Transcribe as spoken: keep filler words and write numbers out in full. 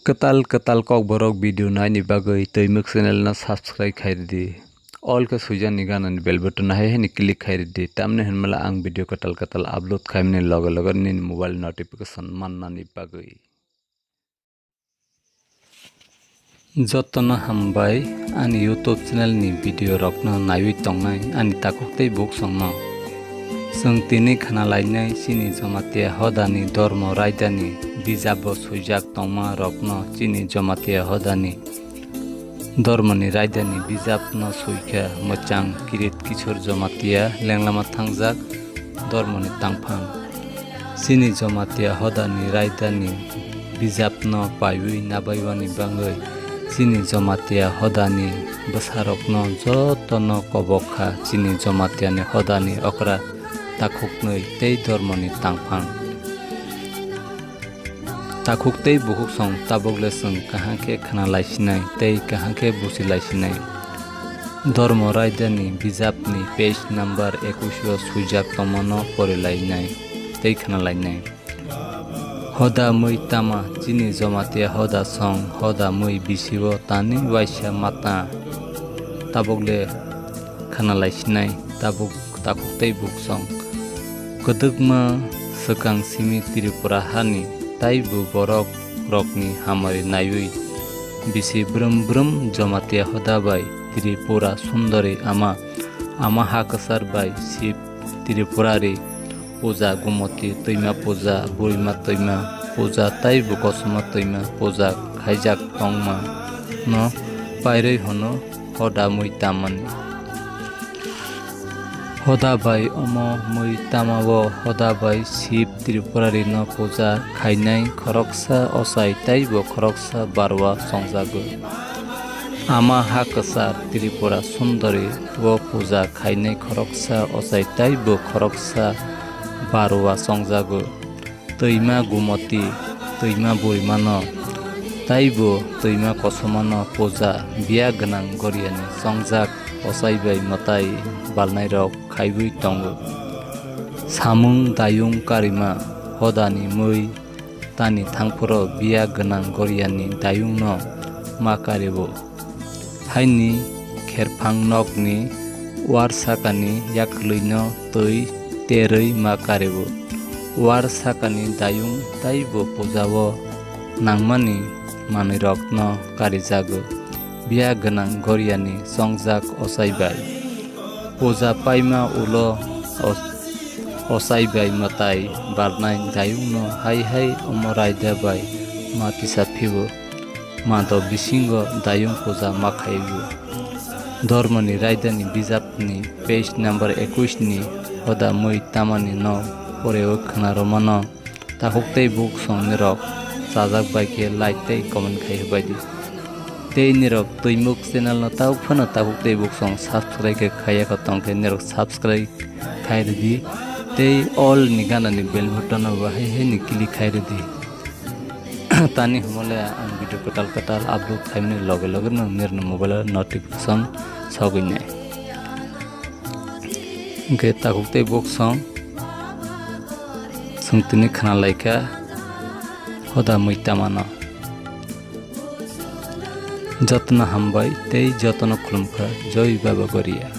Kwtal kwtal kokborok video naini bagwi Twimuk channel no subscribe khai rwdi. All khe swijani ganani bell button no hai hai ni click khai rwdi. Tamni hwnmala ang video kwtal kwtal upload khaimani loge loge nini mobile notification mannani bagwi. Jotono hambai ani YouTube channel ni video rokno naiwi tongnai ani takhuk tei buksongno. Chwng tini khna lainai chini Jamatia hodani dormo raidani bijabo swijak tongma rokno chini Jamatia hodani dormoni raidani bijapno swi kha mwchang Kirit Kishore Jamatia lenglama thangjak dormoni tangphang. Chini Jamatia hodani raidani bijapno paiwi nabaiwani bagwi chini Jamatia hodani bwsarokno jotono kobok kha chini Jamatiani hodani okra takhuknwi tei dormoni tangphang. Takhuk tei bukhuksong tabukle chwng kaham khe khna laisinai tei kaham khe buchi laisinai. Dormo raidani bijapni page number ekush o swijak tongmano pori lainai tei khna lainai. Hoda mui tama chini Jamatia hoda song hoda mui bisi o tani waisa mata tabukle khna laisinai tabuk takhuk tei buksong. Kwdwkma swkang simi Tripura hani taibo borok rokni hamari naiwi bisi brum brum Jamatia hoda bai Tripura sundori ama, ama ha kwchar bai Shiv Tripurari puja, Gumoti twima puja, Burima twima puja taibo Kosoma twima puja khaijak tongma no pairwi hwno hoda mui tamani. Hoda bai omo mui tamao hoda bai Shiv Tripurari no puja khainai khoroksa ochai taibo khoroksa barwa chongjago. Ama ha kwchar Tripura sundori o puja khainai khoroksa ochai taibo khoroksa barwa chongjago. Twima Gumoti, twima Burimano, taibo twima Kosomano puja biya gwnang goriani chongjak ochai bai mwtai balnairok khaiwi tongo. Samung dayung karima hodani mui tani thangphuru biya gwnang goriani dayungno ma kario. Haini kherphang nokni uar sakani yakhwlwino twi terwi ma kario. Uar sakani dayung taibo pujao nangmani manwirokno karijago. Biya gwnang goriani chongjak ochai bai. Puja paima ulo o-, ochai bai mwtai balnai dayungno hai hai omo raida bai ma tisa phio. Mado bisingo dayung puja ma khaio. Dormoni raidani bijapni page number ekush ni hoda mui tamani no poreo khna romano takhuk tei buksong nirok chajak bai khe like tei comment khai baidi. Tei nirok Twimuk channel no tabuk phano takhuk tei buksong subscribe khe khaiya kho tongkhe nirok subscribe khai rwdi tei all ni gana ni bell button no bo hai hai ni click khai rwdi. Tani humole ang video kwtal kwtal upload khaimani loge loge no nirno mobile o notification sogwi nai. Hwnkhe takhuk tei buksong chwng tini khna laikha hoda mui tamano. Jotono hambai tei jotono khulumkha. Joi Baba Goria.